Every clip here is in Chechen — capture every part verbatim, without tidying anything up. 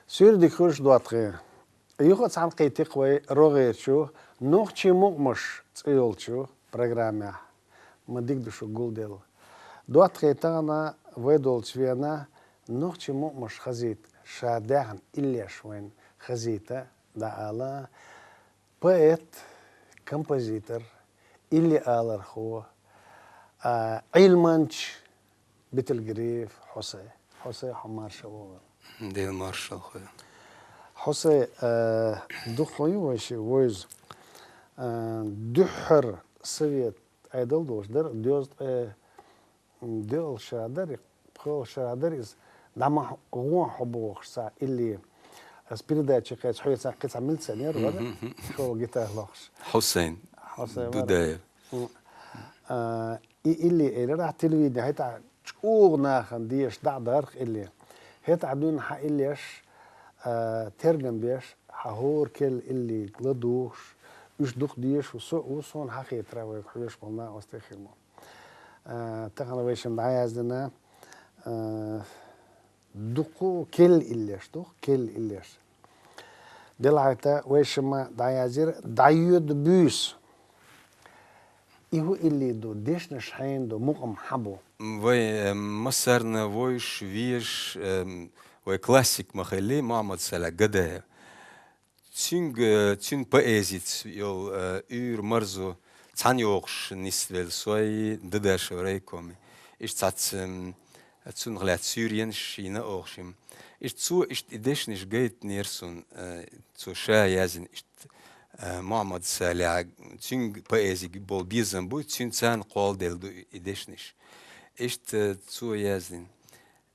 Суьйре дика хуьлда, доттагӀий. Юха а цхьана кхийтта-кх вай рогӀерчу «Нохчийн мукъамаш» цӀи йолчу программехь. Ма дика ду шуьга гулделла. ДоттагӀий, тахана вай долчу вена нохчийн мукъамаш хазийта, ша даьхна иллеш вайна хазийта дӀаала поэт, композитор, илли алархо, а, Ӏилманча Бетелгериев Хьусай. Хьусай, хьо маршалла ву. Дела маршалла хуьлда. Хьусай, а, дукха ю вай ши вовза. А, дуьххьара совет Ӏедал долуш дара, доьзткъе, м, доьалгӀа шарахь дара, пхоьалгӀа шарахь дара иза, дӀа ма гӀо хьо бохуш цхьа илли. Ас передача кхетча, хьоьца кхин цхьа милиционер вара, мгм, шолгӀа гитара лохуш. Хьусайн. Хьусайн вара. Дудаев. М. А, и илли элира ахь телевидение, хӀетахь чӀогӀа нахана деша дӀа а дахара-кх илли. ХӀетахь дуьйна хьан иллеш, а, тергам беш, хьан хӀора керла илли ладугӀуш, уьш дукха деша ву со а, ву суна хьан хетарехь вайга хьоьжуш болу накъостий хир бу. А, тахана вай шимма дӀаяздина, а, дуккха а керла иллеш ду, керла иллеш. Делахьайта вай шимма дӀаязйира «ДӀайоьду буьйса». И хӀун илли ду, дешнаш хьенан ду, мукъам хьан бу? Вай, э, массарна вовзаш, везаш, э, вай классик ма-хиллий, Мухьаммад-Салихь Гадаев. Цуьнга, цуьнан поэзица йолу, э, уьйр-марзо цхьаьна йохуш нисвелла со а, Дадашев райком а. Иштта цхьацца, м, цунах лаьцна суьйренаш йина оха шимма. Иштта цо иштта и дешнаш гайтинера суна, э, цо ша яздина иштта, э, Мухьаммад-Салихь, цуьнга поэзига болу безам буй, цуьнан царна кхолладелла ду и дешнаш. Иштта цо яздина.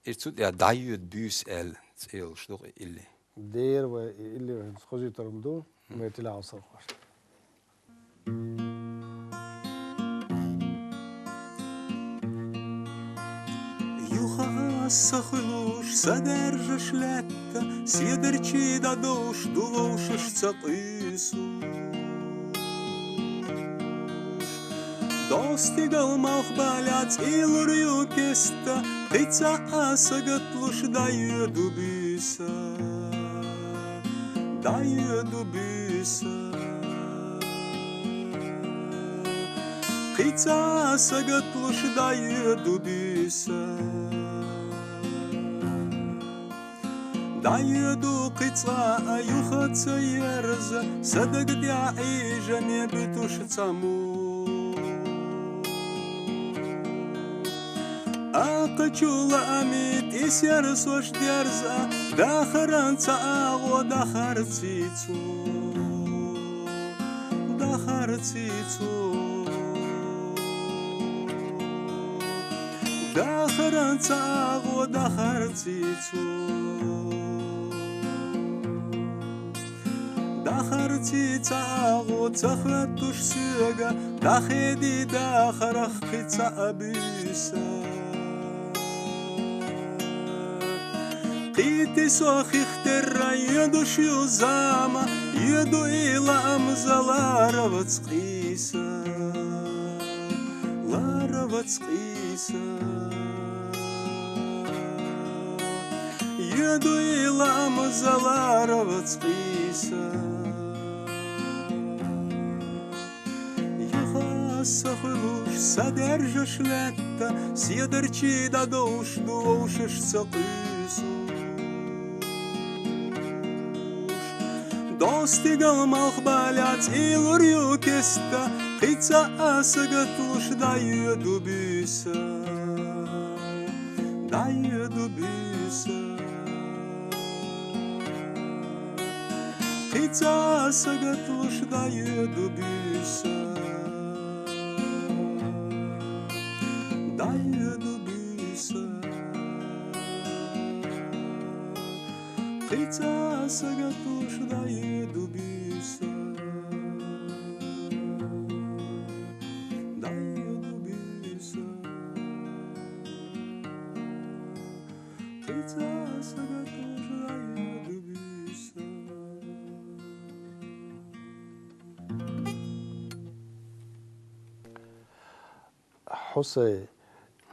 Иштта цу тӀехь «ДӀайоьду буьйса» аьлла цӀе йолуш ду-кх и илли. Дера вай и илли хӀинца хозуьйтур ма ду, вай телехьовсархошна. Юха аса хуьлуш, са даьржаш лаьтта, седарчий дӀадовш ду вовшашца къуьйсуш. Достигал малхбалехь цӀийлур ю кеста, кхин цхьа а сагатлуш дӀайоьду буьйса, дӀайоьду буьйса. Кхин цхьа а сагатлуш дӀайоьду буьйса. ДӀайоьду кхин цкъа а юха ца ерза, са дага тӀехь Ӏийжаме буьтуш цхьаммо. Акхачу лаамийн тӀе серсош дерза, дахаран цхьа агӀо дахарций цо, дахарций цо. Дахаран цхьа агӀо дахарций цо. Дахарций цхьа агӀо ца хоьттуш соьга, дӀахедий дахарах кхин цхьа а буьйса. Кхийтти со хих терра йоьдуш ю зама, йоьду и лаамза ларавац къийса, ларавац къийса. Йоьду и лаамза ларавац къийса. Юха аса хуьлуш, са даьржаш лаьтта, седарчий дӀадовш ду вовшашца къуьйсуш. Достигал малхбалехь цӀийлур ю кеста, кхин цхьа а сагатлуш дӀайоьду буьйса, дӀайоьду буьйса. Кхин цхьа а сагатлуш дӀайоьду буьйса, дӀайоьду буьйса. Кхин цхьа а сагатлуш дӀайоьду буьйса, дӀайоьду буьйса. Кхин цхьа а сагатлуш дӀайоьду Хьусай,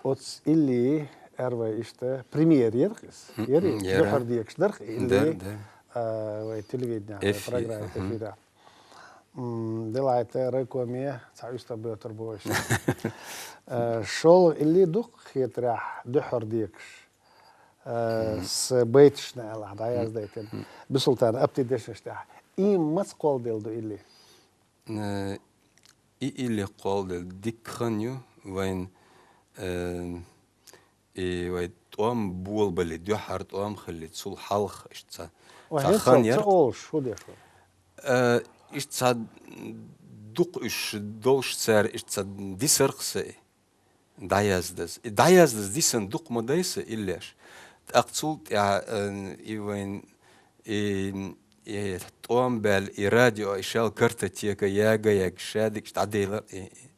оцу илли, аьлла вай иштта, премьер яра-кх иза. Яра, яра. Дуьхьал декъаш дара-кх илли, да, да, а, вай телевиденехь, вай программа эфирехь. М, делахь а райкоме цхьа уьстагӀ боьттур бу вайша. Э, шолгӀа илли ду-кх хетарехь дуьхьал декъаш. Э, са байташна аьлла дӀаяздайтина. Бусултана апти дешнаш тӀехь. И маца кхолладелла ду илли? Э, и илли кхолладелла дика хан ю вайн, э, и вай тӀом болабале, дуьхьал тӀом хилли, цул хьалха иштта цхьа, цхьа хан яра. Ой, хӀинца ца олуш, хӀун деш вара? Э, иштта цхьа дукха уьш долуш цара иштта цхьа дисар-кх са и дӀаяздаза. И дӀаяздаза дисина дукха ма дай сан иллеш. ТӀаккха цул тӀаьхьа, э, и вайн, и, и тӀом баьлла, и радио, и шал картотека яга-яга, шадерг дӀаделар, и, и, дукха иллеш.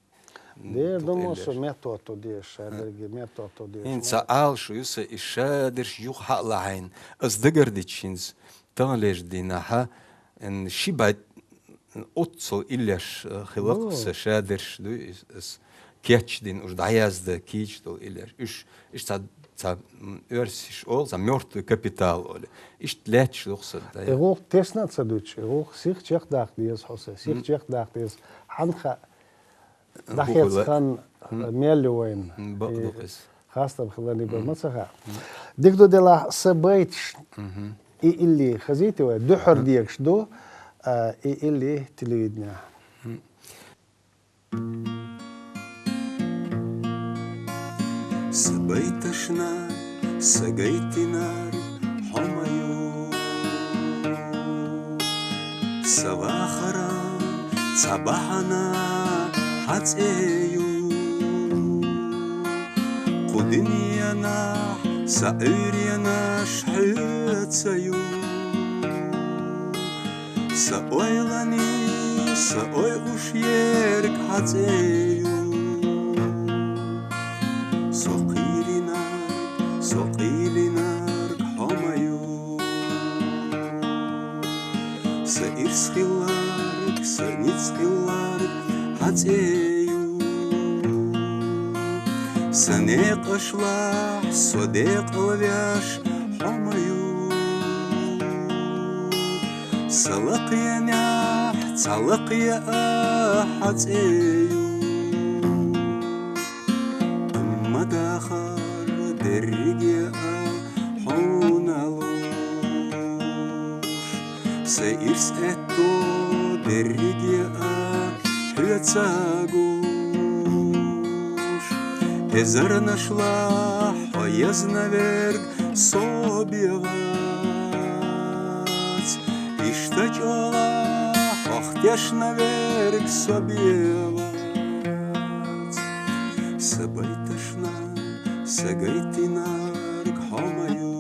Дера ду ма со, метод ду деза, шадерг метод ду деза. ХӀинца Ӏалашо ю сан, и шадерш юха хьа а лахьийна, ас дагардича хӀинца, таханлерчу дийнахьа, эн ши бӀе оццул иллеш, э, хилла-кх сан шадерш ду, ас, ас кечдина уьш дӀаязда кийча долу иллеш. Уьш, уьш цхьа, цхьа, м, оьрсаша олу, цхьа мёртвый капитал олу. Иштта лаьтташ ду-кх сан дӀа. И гӀуллакх тесна а ца дуьтуш, и гӀуллакх сиха чекхдаккха деза хьо сан, сиха чекхдаккха деза. Хьанна хаьа, дӀахецна хан мел ю вайна. Бакъ ду-кх иза. Хастам хиларна бен ма ца хаьа. Дика ду делахь, са байташ. И илли хазийти вай, дуьхьал декъаш ду, а, и илли телевиденехь. Са байташна са гайтинарг хьо ма ю. Са вахаран цхьа бахьана хьан цӀе ю. Кху дуьненахь сан Ӏуьйренаш хьоьца ю. Сан ойланийн, сан ойуш ерг хьан цӀе ю. Со кхийринарг, со къийлинарг хьо ма ю. Сан ирс хилларг, сан ницкъ хилларг хьан цӀе ю. Сан некъашлахь со декъалвеш хьо ма ю. Сан лакхенехь цхьа лакхе а хьан цӀе ю. Амма дахар дерриге а хьуна луш, сан ирс аьтто дерриге а хьоьца гуш. Эзарнашлахь хьо езна верг со бен вац, иштта чӀогӀа хьох тешна верг со бен вац. Сан байташна са гайтинарг хьо ма ю.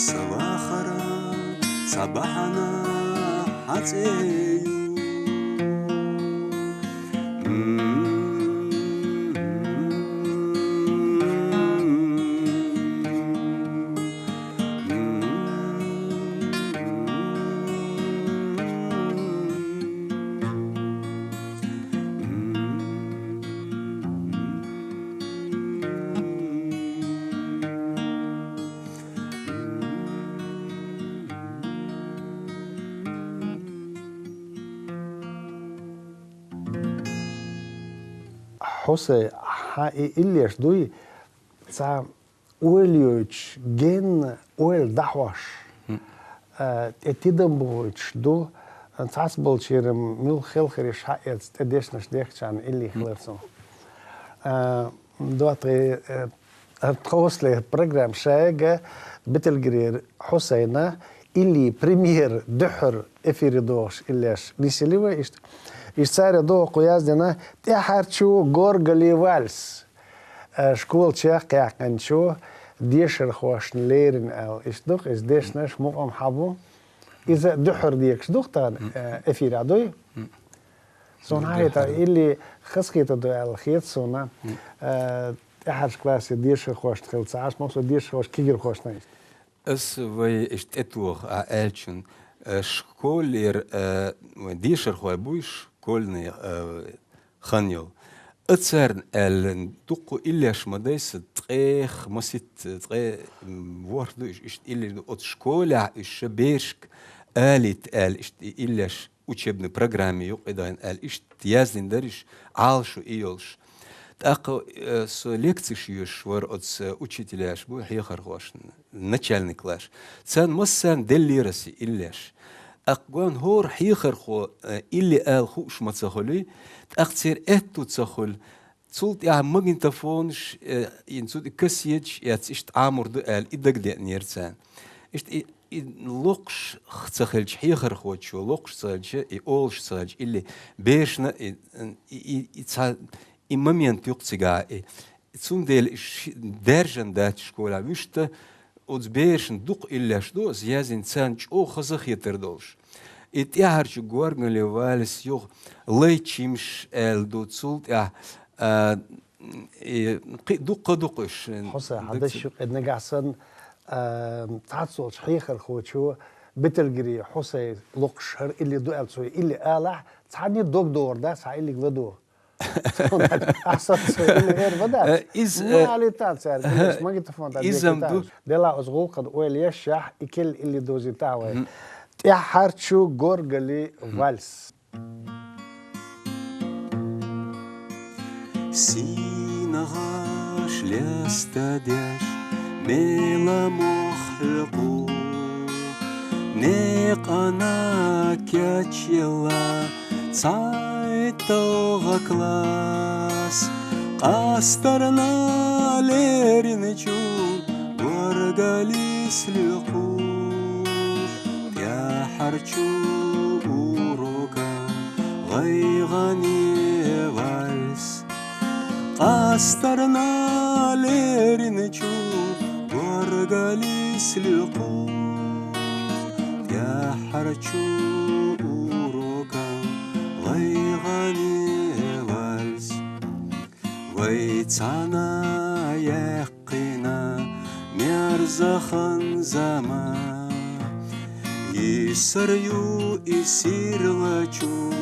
Сан вахаран цхьа бахьана хьан цӀе ю. Хьусай, хьан и иллеш дуй, цхьа ойла йойтуш, генна ойла дӀахьош, а, тӀе тидам бохуьйтуш ду, цхьацболчеран муьлхха хелхарш хьаэца тӀе дешнаш дехкачарна илли хилар цунах. А, ДоттагӀий, э, тховсале программа шайга Бетелгирера Хьусайна илли премьер дуьххьара эфире догӀуш иллеш нисъелли вай иштта. Иштта цара догӀу кху яздина, тӀаьхьарчу горгали вальс. Э, школа чекхъяьккхинчу дешархошна леррина аьлла. Иштта ду-кх иза дешнаш мукъам хьан бу. Иза дуьххьара декъаш ду-кх тахана, э, эфирехь дуй? Суна хьахийтар, илли хазахетар ду аьлла хета суна. Э, тӀаьхьарчу классе дешархошна хила ца Ӏаш, массо дешархоша кегирхошна иштта. Ас вай иштта тӀетоха а аьллачун, э, школера, э, вайн дешархой буй школьный, э, хан йол. А царна аьлла, дуккха иллеш ма дайса, ткъех масит, ткъе, м, ворхӀ ду иш, иштта иллеш ду. Оцу школехь уьш ша берашка алийта аьлла, иштта и иллеш учебный программе юкъа и дайна аьлла, иштта яздина дара иш, Ӏалашо и йолуш. ТӀаккха, э, со лекцеш йоьшуш вара оцу учителяш бу, хьехархошна, начальный класс. Царна массарна деллера аса иллеш. ТӀаккха гон хӀора хьехархо, э, илли ала хууш ма ца хуьлий, тӀаккха церан аьтту ца хуьлу. Цул тӀаьхьа магнитофонаш, э, ин цу тӀе кассеташ эцна, иштта Ӏамор ду аьлла, и дагадеанера царна. Иштта и, и локхуш ца хилча хьехархочо, локхуш ца хилча, и олуш ца хилча, илли берашна и, и, и, и цхьа и момент юкъа цигахь, и, цундела и ши-, даьржина дац школехь вуьшта, оцу берашна дукха иллеш ду, аса яздина царна чӀогӀа хазахетар долуш. И тӀаьхьарчу горгали вальс, юха лай чимаш аьлла ду, цул тӀаьхьа, а, и, кхи-, дуккха-дуккха уьш. Хьуса, хьан даш юкъе нагахь санна, а, цхьаццолчу хьехархочо Беталгири Хьусай локхуш хӀара илли ду аьлла, цо илли алахь, цхьанне дог догӀур дац, хьан иллиг ладогӀа. Ахьа сацо, или эр ма дац. Э, из, Ма э, алийтан цаьрга, аха, гилеш магнитофон тӀа изам ду. Декъийтан. Делахь оцу гӀуллакхана ойла ешшехь, и кхел илли дозийтахьа вай. Мгм. ТӀаьххьарчу горгали вальс. Сийна гӀаш лестадеш, мела мох хьоькху, некъана кечъелла, цхьайтталгӀа класс, къастарна леринчу горгалис луькху. ТӀаьххьарчу урока гӀайгӀане вальс, къастарна леринчу горгалис луькху. ТӀаьххьарчу урока гӀайгӀане вальс. Вай цхьаьна яьккхина мерза хан-заман, йисар ю и сирлачун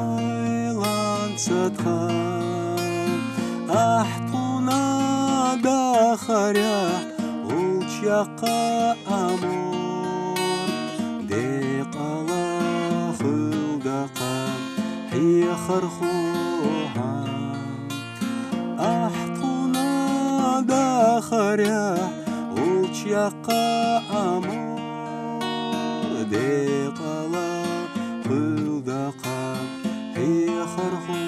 ойланца тхан. Ахь тхуна дахарехь гӀулч яккха Ӏамор, декъала хуьлда-кха хьехархо хьан. Ахь тхуна дахарехь гӀулч яккха Ӏамор, декъала хуьлда-кха хьехархо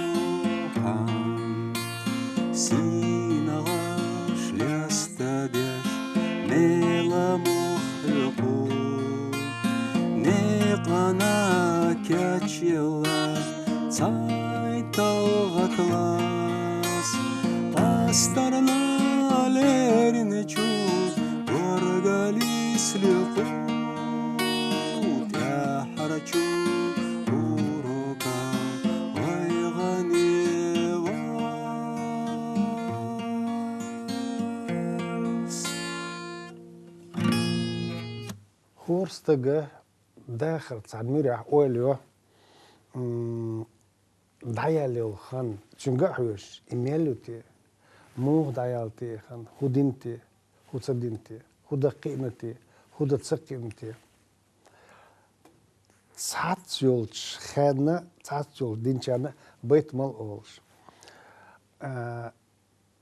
хьан. Сийна гӀаш лестадеш, мела мох хьоькху, некъана кечъелла, цхьайтталгӀа класс, къастарна леринчу горгалис луькху. ТӀаьххьарчу урока гӀайгӀане вальс. ХӀора стага дахар цхьана муьрехь ойла йо, м, дӀаяьлла йолу хан, цуьнга а хьоьжуш, и мел ю те, муха дӀаяьлла те и хан, хӀун дина те, хӀун ца дина те, хӀун дан кхиъна те, хӀун дан ца кхиъна те. Цхьацца йолчу хенна, цхьацца йолчу динчарна байтамал олуш. А,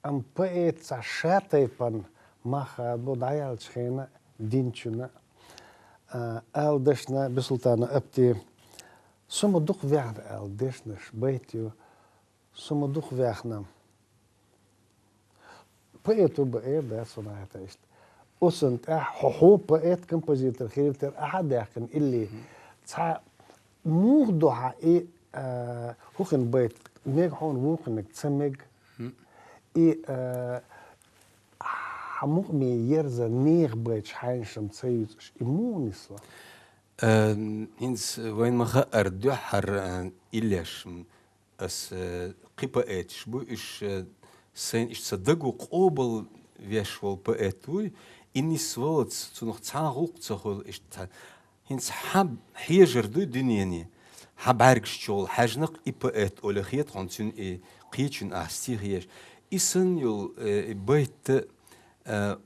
Амма поэт цхьа ша тайпана мах а бу дӀаяьллачу хенахь динчунна, а, ала дашна Бисултана апти, со ма дукха ваьхна аьлла дешнаш, байт ю, со ма дукха ваьхна. Поэт ву бан эр дац, со нахьа тайшта. Оцунна тӀехь хьо, хьо поэт, композитор хилар тера ахьа а даьккхина илли. Цхьа муха ду хьан и, а, хӀухин байт, мега хьуна вукхуниг ца мега? И, а, хьан мукъаме ерза нехан байташ хьайнашам ца юьйцуш, и муха нисло? Э, хӀинца вайна ма хаъара дуьххьара, э, иллеш, м, ас, э, кхин поэташ бу, уьш, э, сайна иштта сан даго къобал веш волу поэт вуй, и нисвалац, цунах цхьа а гӀуллакх ца хуьлу иштта. ХӀинца хьан хьежар дуй дуьнене? Хьа бӀаьргашчул хьаьжнакъ и поэт оле хета хьона, цуьнан и кхечун ахь стихеш. И санна йолу, э, и байт, э,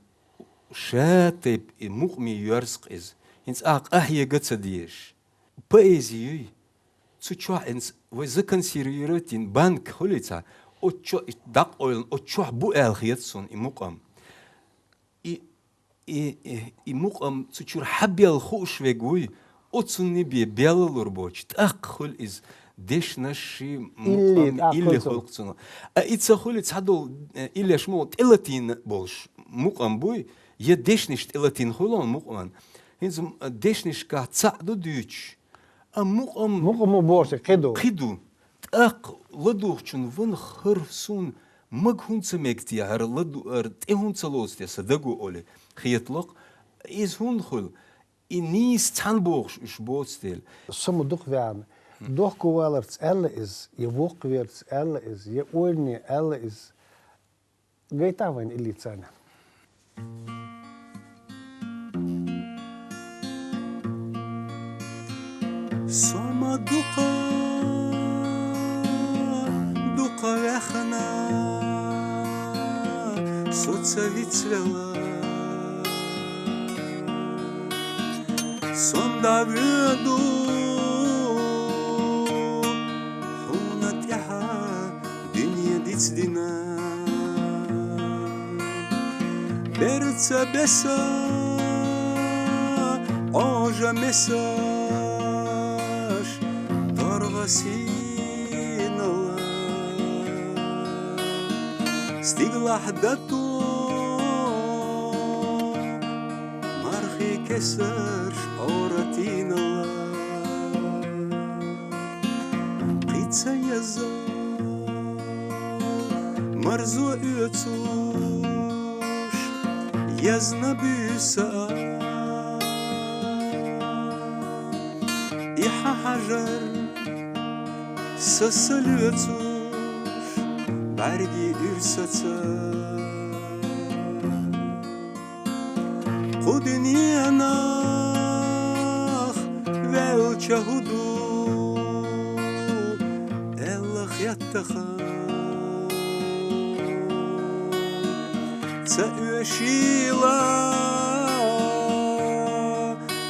ша тайпа и мукъаме йоьрзу-кх иза. ХӀинца ахь къахьега ца дезаш. Поэзи юй. Цу чохь хӀинца вай законсервировать йина банка хуьлий цхьа, оцу чохь и дӀакъойлина, оцу чохь бу аьлла хета суна и мукъам. И, и, и, и мукъам цу чуьра хьабелла хууш верг вуй, оцунна бен белла лур боцуш, тӀаккха хуьлу иза дешнаш ши мукъам, илли хуьлу цунах. А и ца хуьлу, цхьадолу, э, иллеш мукъам тӀелатийна болуш мукъам буй, я дешнаш тӀелатийна хуьлу мукъаман. ХӀинца, м, дешнашкахь цхьаъ ду дуьйцуш, а мукъам, мукъам бохуш кхин ду. Кхин ду. ТӀаккха ладугӀучун ван хӀара суна мага хӀунда ца мега те, хӀара ладу-, хӀара тӀе хӀунда ца лоцу те сан даго олий, хеталакх, иза хӀунда хуьлу, и нийса цхьаьна бохуш уьш боцу дела. Со ма дукха веана, дохковаларца аьлла иза, я воккхаверца аьлла иза, я ойране аьлла иза. Гайтахь вайн илли царна. Со ма дукха, дукха ваьхна, со ца вицвелла. Со дӀавоьду хьуна тӀаьхьа, дуьне дицдина. Берца беса, Ӏожа месаш торгӀа сийналла. Стиглахь дато мархи кесарш Ӏоратийналла. Кхин ца еза марзо оьцуш, езна буьйса а. И хьан хьажар са са лоьцуш, бӀаьрги уьрсаца. Кху дуьненах ваьлча хӀун ду аьлла хеттаха, ца оьшийла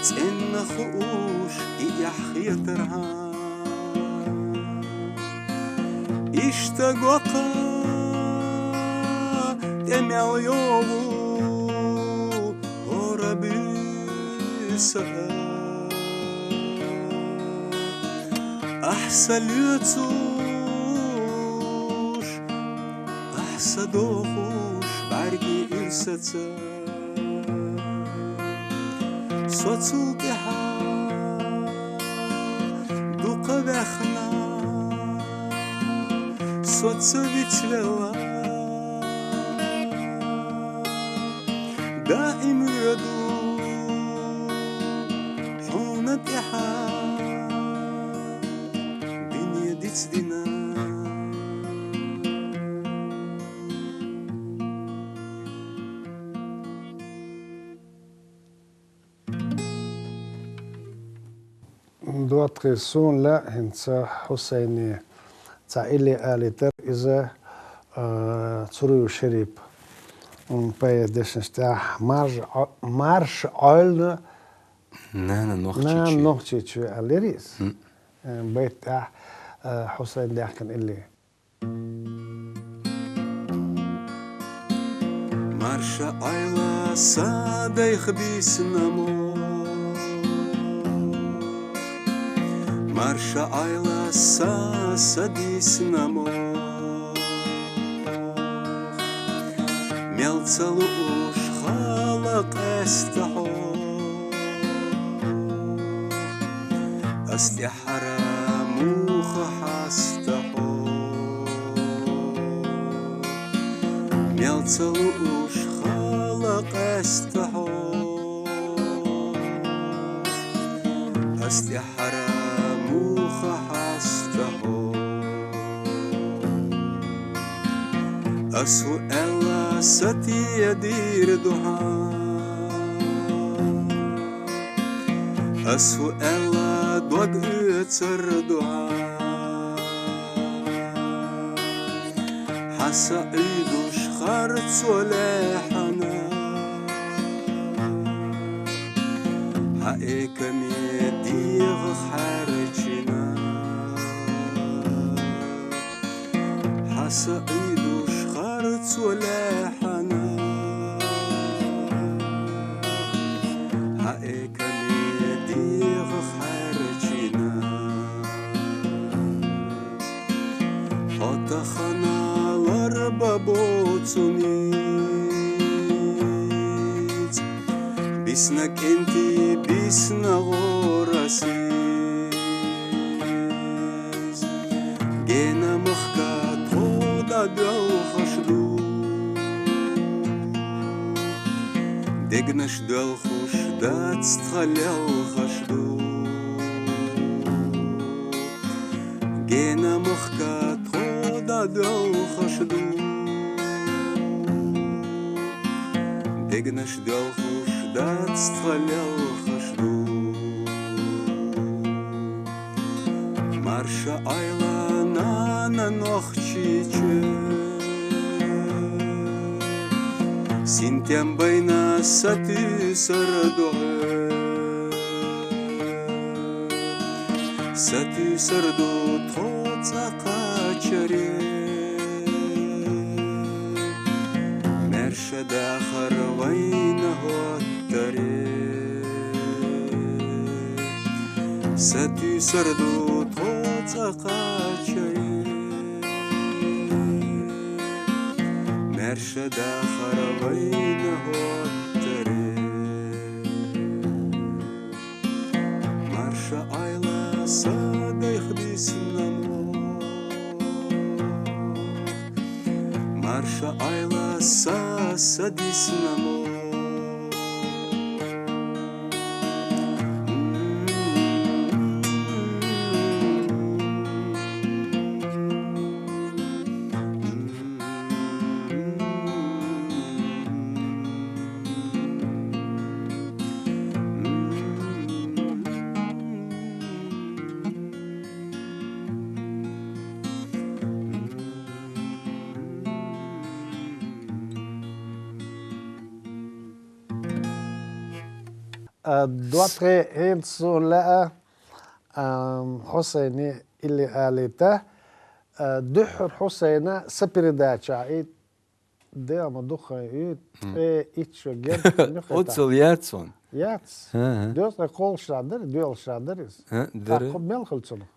цӀенна хууш и эхь хетархьама. Иштта гоккха тӀе мел йогӀу хӀора буьйса а. Ахь са лоьцуш, ахь са дохуш бӀаьрги уьрсаца. Со цул тӀаьхьа дукха ваьхна, со ца вицвелла. Даим воьду хьуна тӀаьхьа, дуьне дицдина. ДоттагӀий, суна лаьа хӀинца Хьусайне цхьа илли алийтар, иза, а, Цуруев Шарип, м, поэзия дешнаш тӀехь марш Ӏо-, марш Ӏойла нана Нохчийчоь. Нана Нохчийчоь аьлла яра иза. М. Э, байт тӀехь, э, Хьусайн даьхкина илли. Марша Ӏойла са дайх бийсина мох, марша Ӏойла са, са дийсина мох. Мел ца лууш хала къаьста хьо, ас тӀехь хӀара муха хьаста хьо? Мел ца лууш хала къаьста хьо, ас тӀехь хӀара муха хьаста хьо? Ас хӀу аьлла сатийдийр ду хьан, ас хӀу аьлла дог цар дуьхьа. Хьан са Ӏуьйдуш харцо лаьхьана, хьан экаме дегӀах хьаьрчина. Хьан са Ӏуьйдуш харцо лаьхьана, хьан экаме дегӀах хьаьрчина. Хьо тахана ларба боцунниц, бисна кӀентий, бисна гӀорасиз. Гена махка тхо дӀадоьлхуш ду, дегнаш доьлхуш дац тха лелхаш ду. Гена махка тхо дӀадоьлхуш ду, дегнаш доьлхуш дац тха лелхаш ду. Марша Ӏайла, нана, Нохчийчоь, синтем байна сатуьйсур ду хьо. Сатуьйсур ду тхо цӀа кхачаре, маьрша дахар вайна хӀоттаре. Сатуьйсур ду тхо цӀа кхачаре, маьрша дахар вайна хӀоттаре. Марша Ӏайла, са дайх дисна мох, марша Ӏайла, са, са дисна мох. Э, доттагӀий, хӀинца суна лаьа, ам, Хьусайне илли алийта. Э, дуьххьара Хьусайна са передача, и дема духхьал и, ткъе итт шо герга хинна хета. Оццул яц хьона? Яц. ХӀа-хӀа. Доьзткъе кхоалгӀа шера дара, доьалгӀа шера дара иза. ХӀа, дара. ТӀаккха мел хила цунах?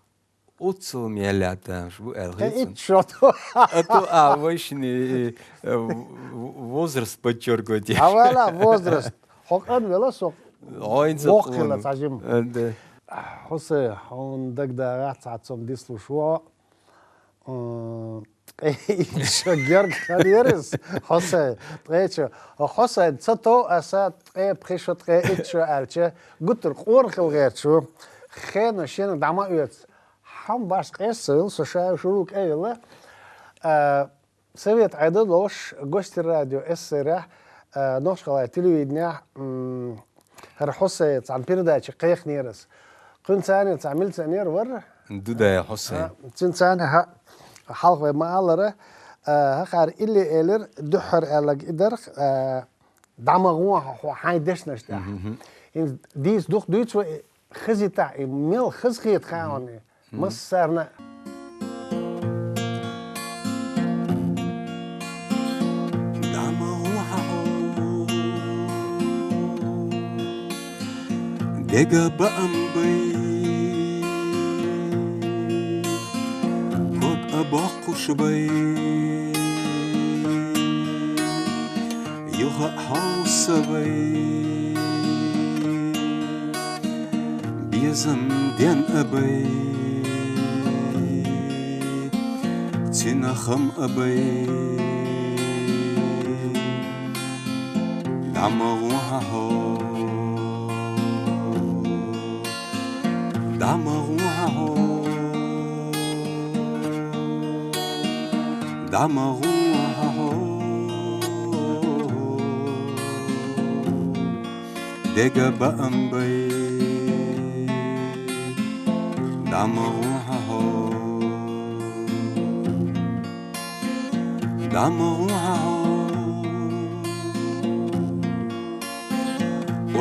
Оццул мел яц, шу аьлла хи цунах. Итт шо. А то, а, вайшни, э, в-, в-, возраст подчёркивать еш. А вала возраст. Хьо къан вела со. Ой, воккха хила цхьа жима. Э, да. Хьусай, хьуна дагадоагӀа цхьа цунна дислуш ву. М, ткъе итт шо герга хиннаяр иза, Хьусай, ткъе итт шо. Хьусай, ца тов аса ткъе пхи шо, ткъе итт шо аьлча, гуттар къора хила гӀерташ ву. Хенаш шена дӀа ма оьцу. Хьан баш къеса ца вилла, со ша шура кӀевилла. А, Совет Ӏедал долуш, Гостер радио СССР-ехь, а, Нохч-ГӀалгӀай телевиденехь, м, хӀара Хьусай цхьана передаче кхайкхинера аса. Кхуьнан царна цхьа милиционер вара. Дудай Хьусай. А, цуьнан царна хьа-, хьалха вай ма-аллара, а, хӀокхара илли элира, дуьххьара аьлларг и дара, а, дӀа ма гӀо хьо хьайн дешнаш тӀехь. Мгм. ХӀинца дийца дукха дуьйцу вай, хезийтахь и мел хаза хета хьуна и. Массарна а. ДӀа ма гӀо хьо, дега баам бай, ког а боккхуш бай, юха а хьовса вай, безам ден а бай, цуьнан хам а бай. ДӀа ма гӀо хьо, дӀа ма гӀо хьо, дӀа ма гӀо хьо, дега баам бай. ДӀа ма гӀо хьо, хьо, дӀа ма гӀо хьо, хьо.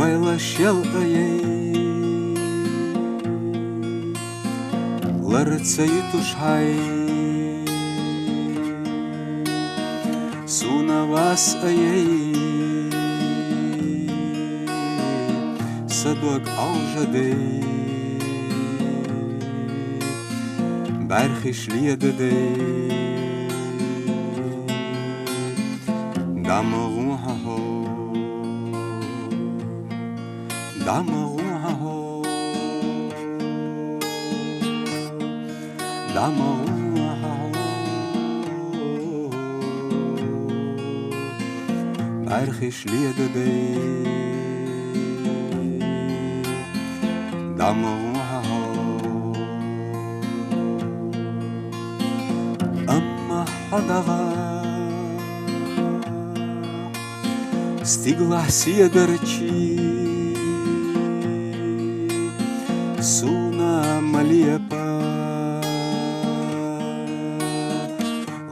Ойла шел а яй, лар ца ютуш хьай, сона вас а яй, са дог Ӏовжадай, бӀаргаш ледадай. ДӀа ма гӀо хьо, хьо, дӀа ма гӀо хьо, хьо, дӀа ма гӀо хьо, хьо, бӀаргаш ледадай. ДӀа ма гӀо хьо, хьо, амма хьо дагӀа стигалахь седарчий, сона ма лепа,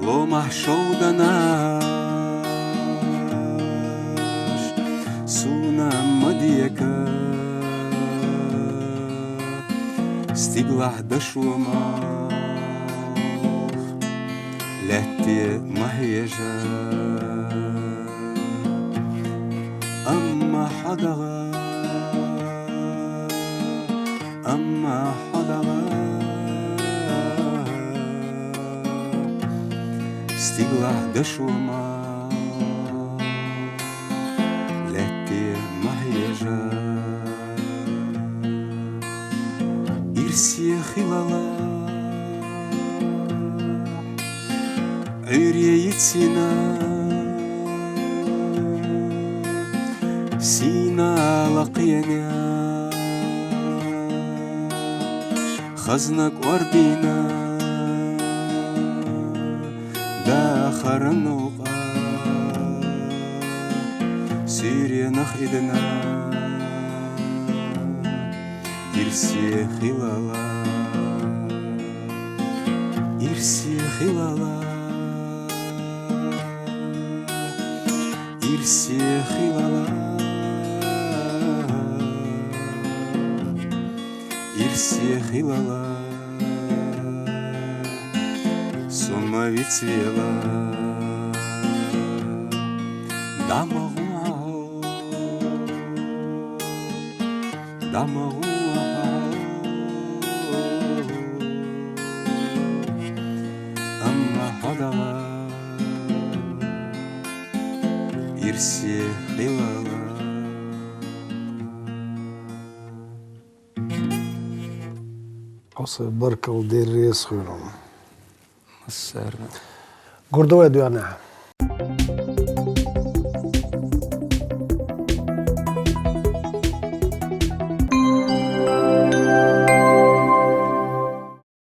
ломахь шовданаш, сона ма дека, стигалахь дошо мах лаьтте ма хьежа. Амма хьо дагӀа, амма хьо дагӀа, стигалахь дошо мах лаьтте ма хьежа. Ирсе хилалахь, Ӏуьйре йицйина сийна лакхенаш, хазна кӀордийна дахаран новкъа, суьйренах идина ирсе хилалахь, ирсе хилалахь, ирсе хилалахь, ирсе хилалахь, со ма вицвелахь. ДӀа ма гӀо хьо, дӀа ма гӀо хьо, амма хьо дагӀа ирсе хилалахь. Оса баркал, деррес хуьлу. Массарна. Гурдовай дуьхьа.